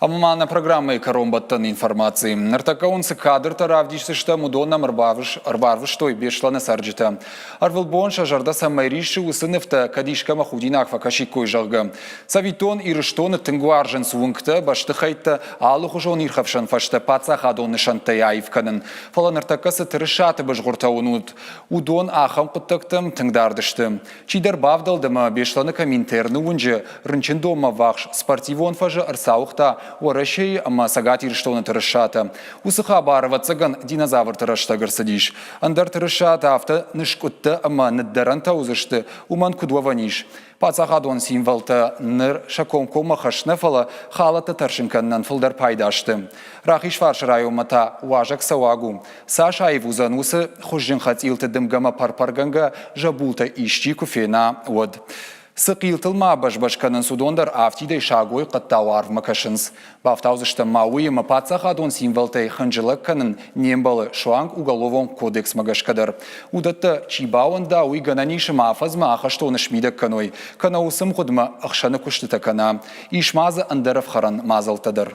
Ӕмӕ ма нӕ программӕйы кӕронбӕттӕн информаци. Ныртӕккӕ уын цы кадртӕ равдисдзыстӕм, уыдон нӕм ӕрбарвыстой Беслӕны цӕрджытӕ. Ӕрвылбон сӕ зӕрдӕ цӕмӕй риссы, уыцы нывтӕ кӕд искӕмӕ худинаг фӕкӕсиккой, зӕгъгӕ. Цӕвиттон, Ирыстоны тынг уарзынц уынгтӕ, бӕстыхӕйттӕ, алыхуызон ирхӕфсӕн фӕзтӕ паддзахадон нысӕнттӕй аив кӕнын. Фӕлӕ ныртӕккӕ цы тырысаты бызгъуыртӕ уынут, уыдон ахӕм хъуыддӕгтӕм тынг дард сты. Чидӕр бавдӕлд ӕмӕ Беслӕны Коминтерны уынджы рынчындонмӕ ввахс спортивон фӕзы ӕрцауыгъта Уӕрӕсейы ӕмӕ Цӕгат Ирыстоны тырысатӕ. Уыцы хабар, ӕвӕццӕгӕн, динозаврты рӕстӕг ӕрцыдис. Ӕндӕр тырысатӕ афтӕ ныскъуыдтӕ ӕмӕ ныддӕрӕнтӕ уыдзысты, уымӕн куыд уӕвӕн ис? Паддзахадон символтӕ ныр сӕ комкоммӕ хӕс нӕ, фӕлӕ халӕттӕ тӕрсын кӕнынӕн фылдӕр пайда сты. Рахизфарсы районмӕ та уазӕг цӕуаг у. Цас аив уыдзӕн уыцы хуызджын хӕцъилты дымгӕмӕ пӕрпӕргӕнгӕ зӕбултӕ исчи куы фена, уӕд. Цы хъилтыл ма бӕз-бӕз кӕнынц, уыдон дӕр афтидӕй сагой хъӕдтау арвмӕ кӕсынц. Бафтаудзыстӕм ма уый, ӕмӕ паддзахадон символтӕй хынджылӕг кӕнын не мбӕлы суанг уголовон кодексмӕ гӕсгӕ дӕр. Уыдӕттӕ чи бауӕнда, уый гӕнӕн ис ӕмӕ афӕдзмӕ ахӕстоны смидӕг кӕной, кӕнӕ уыцы мгъуыдмӕ ӕхсӕны куыстытӕ кӕна. Ис ма дзы ӕндӕр ӕфхӕрӕн мадзӕлттӕ дӕр.